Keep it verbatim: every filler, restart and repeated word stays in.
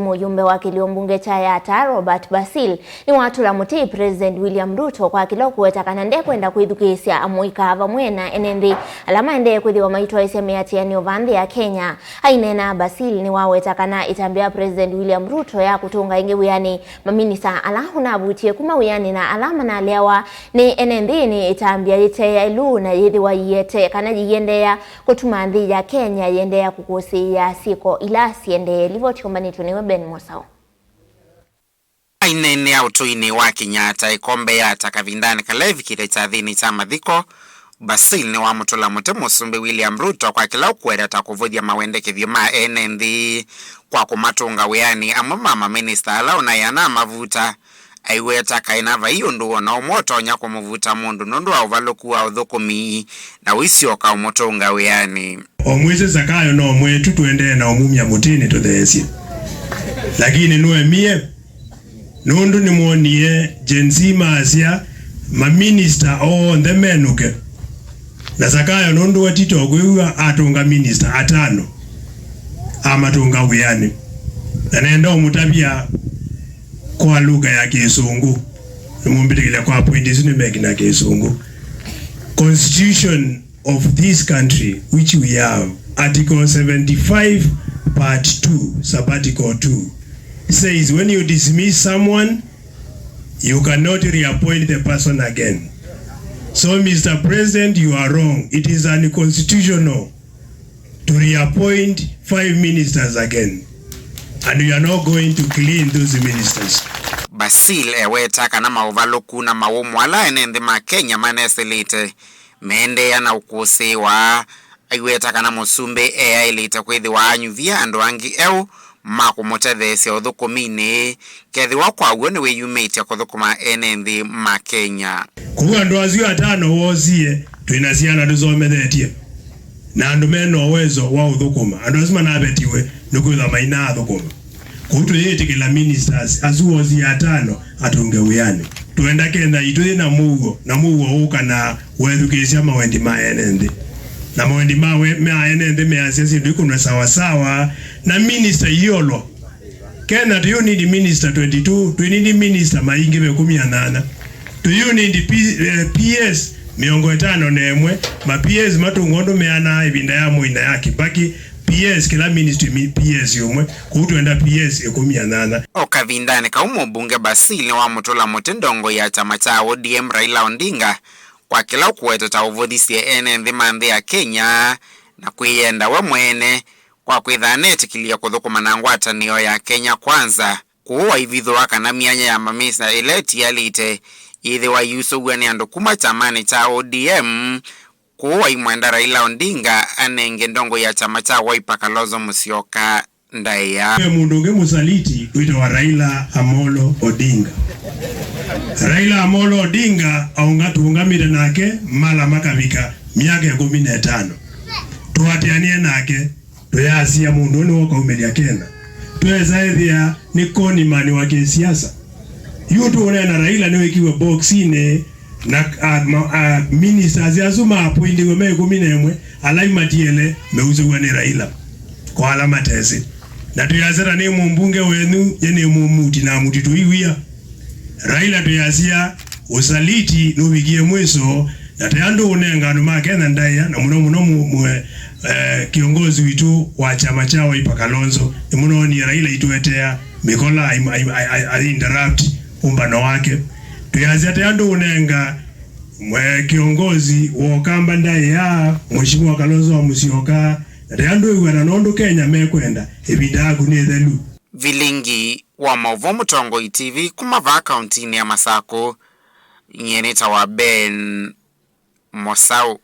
Mũyumbe wa kĩlio mbunge kya Yatta, Robert Basil, nĩwatũla mũtĩ President William Ruto kwa kĩla ũkũweta kana ndekwenda kwĩthukĩĩsya amũika vamwe na ene nthĩ ala maendee kwĩthĩwa maitwaĩsya mĩatĩanĩo vaa nthĩ ya Kenya. Aineena, Basil nĩwaweta kana ĩtambya ya President William Ruto ya kũtũnga ĩngĩ wĩanĩ maminista ala ũnavutie kuma wĩanĩ na ala manaleawa nĩ ene nthĩ nĩ ĩtambya yĩte yaĩlu na yĩthĩwa iete kana yĩiendeea kũtuma nthĩ ya Kenya yĩendeea kũkũsĩĩa syĩko ila siendee. Livoti ũmbanĩtwe nĩwe Ben Mosau. Aineenea ũtũinĩ wa Kenyatta ĩkombe ya ata kavindanĩ kala evikĩte kyathĩnĩ kya mathiko, Basil nĩwamũtũla mũtĩ Mũsumbĩ William Ruto kwa kĩla ũkũweta ta kũvũthya mawendekethyo ma ene nthĩ kwa kũmatũnga wĩanĩ amwe ma maminista ala ũnaĩ anamavuta. Aiweta kaĩ na vai ũndũ o na ũmwe ũtonya kũmũvuta mũndũ nũndũ wa ũvalũku wa ũthũkũmi na ũisyoka ũmũtũnga wĩanĩ. O mwĩsĩ Zakayo no mwetu, tũendee na ũmumya mũtĩnĩ tũtheesye. Lakini nũemie, nũndũ nĩmwonie Gen Z maasya maminista onthe menũke. Na Zakayo nũndũ watita ũkwĩw'a atũnga minista atano, amatũnga wĩanĩ. Na nenda ũmũtavya kwa lugha ya Kĩsũngũ, nĩmũmbĩtĩkĩlya kwa point isu nĩmekina Kĩsũngũ. Constitution of this country, which we have, Article seventy-five, Part two, Subarticle two, says when you dismiss someone, you cannot reappoint the person again. So, Mister President, you are wrong. It is unconstitutional to reappoint five ministers again. And you are not going to clean those ministers. Basil eweta kana maũvalũku na mawũmũ ala ene nthĩ ma Kenya manesĩlĩte meendeea na ũkũsĩĩwa. Aiweta kana mũsumbĩ eaĩlĩte kwĩthĩwa anyuvie andũ angĩ eũ ma kũmũtetheesya ũthũkũminĩ, kethĩwa kwa w'o nĩwĩyumĩtye kũthũkũma ene nthĩ ma Kenya. Kũu andũ asu atano woosie, twĩ na syana tũsomethetye, na andũ me na ũwezo wa ũthũkũma. Andũ asu manavetiwe nĩkwĩthwa mainaathũkũma. Kũu tũyĩtĩkĩla ministers asu woosie atano atũnge wĩanĩ. Twenda Kenya itũ yĩ na mũuo, na mũuo ũũkanaa wethukĩĩsya mawendi ma ene nthĩ. Na mawendi ma we-, ma ene nthĩ measya syĩndũ ikũnwe sawasawa na minista iolo. Kenya, do you need minister twenty-two? Do you need minister maingĩve ĩkũmi na nyanya? Do you need P-, eh, P S mĩongo ĩtano na ĩmwe? Ma P S matũngwa ũndũ meanaa ĩvinda ya Moi na ya Kibaki. P S, kĩla ministry mi-, P S ũmwe, kũu twenda P S ĩkũmi na nyanya. O kavindanĩ kau, mũmbunge Basil nĩwamũtũla mũtĩ ndongoi ya kyama kya O D M Raila Odinga kwa kĩla ũkũweta ta ũvũthisye ene nthĩ ma nthĩ ya Kenya na kwĩyenda we mwene kwa kwĩtha anetĩkĩlye kũthũkũma na ngwatanĩo ya Kenya Kwanza. Kũu waivithũa kana myanya ya mamĩsa ĩla ĩtialĩte yĩthĩwa yĩusũw'a nĩ andũ kuma kyamanĩ kya O D M. Kũu waimwenda Raila Odinga anenge ndongoi ya kyama kya Wiper Kalonzo Musyoka ndaĩa. Ve mũndũ ũngĩ mũsaliti wĩtawa Raila Amolo Odinga. Raila Amolo Odinga aũnga-, tũũngamĩte nake mala makavika myaka ĩkũmi na ĩtano. Tũatĩanĩe nake, tũyasya mũndũ ũyũ nĩwe ũkaumĩlya Kenya. Twesa ĩthĩa nĩ conman wa kĩsiasa. Yu tũũneena Raila nĩwĩkiwe boxinĩ na, a, ma, a, ministers asu maapointiwe me ĩkũmi na ĩmwe ala imatiele meusũw'a nĩ Raila kwa ala matesĩ. Na twĩasya ta nĩ mũmbunge wenyu, nye nĩ mũmuti na muti tũiwia. Raila twĩasya ũsaliti nũvikie mwĩso, na te andũ ũnenga andũ ma Kenya ndaĩa, na mũno mũno mu-, mwe, eh, kĩongozi witũ wa kyama kya Wiper Kalonzo, nĩmũnoonie Raila itũetea mĩkola ai-, ai-, ai-, ai-, ai-, interrupt ũmbano wake. Twĩasya te andũ ũnenga mwe kĩongozi wa Ũkamba ndaĩa, Mheshimiwa Kalonzo wa Musyoka, na te andũ ĩw'ana nũndũ Kenya mekwenda, ĩvinda yaku nĩ ĩthelu. Vilingi wa maũvoo Mũtongoi T V kuma vaa kauntinĩ ya Masakũ, nyie nĩtawa Ben Mosau.